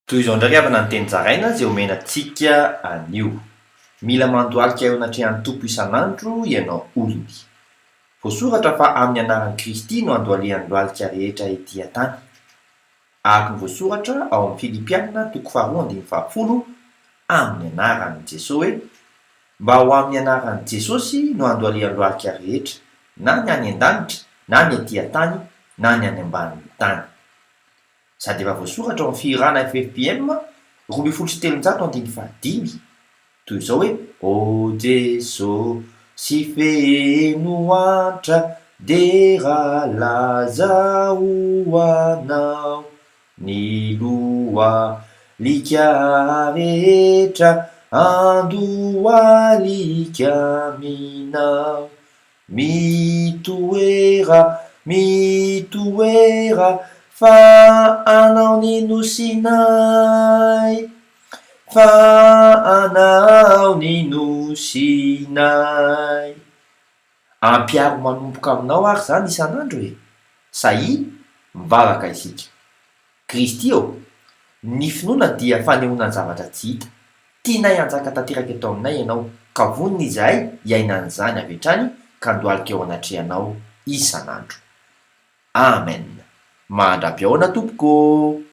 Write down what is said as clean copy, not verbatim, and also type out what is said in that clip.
Toy izao indray ry havana ny teny zaraina izay omena antsika anio. Mila mandohalika eo anatrehan'ny Tompo isan'andro ianao olony. Voasoratra fa amin'ny anaran'i Kristy no andohalehan'ny lohalika rehetra ety an-tany. Araka ny voasoratra ao amin'ny Filipiana toko faharoa andininy fahafolo, amin'ny anaran'i Jesoa hoe, Mba ho amin'ny anaran'i Jesosy no andohalehan'ny lohalika rehetra, na ny any an-danitra, na ny ety an-tany, na ny any ambanin'ny tany. Sady efa voasoratra ao amin'ny fihirana ffpm 312 andininy fahadimy, toy izao hoe, O Jeso sy feno antra, dera laza ho Anao, ny lohalika rehetra andohalika aminao. Mitoera, mitoera, fa anao ny nosinay, fa anao ny nosinay. Ampiaro manomboka aminao ary izany isan'andro e! Sahia mivavaka isika. Kristy ô! Ny finoana dia fanehoana ny zavatra tsy hita. Tianay hanjaka tanteraka eto aminay Ianao, ka vonona izahay hiaina an'izany avy hatrany ka handohalika eo anatrehanao isan'andro. Amen! Mandra-pihaona tompoko ô!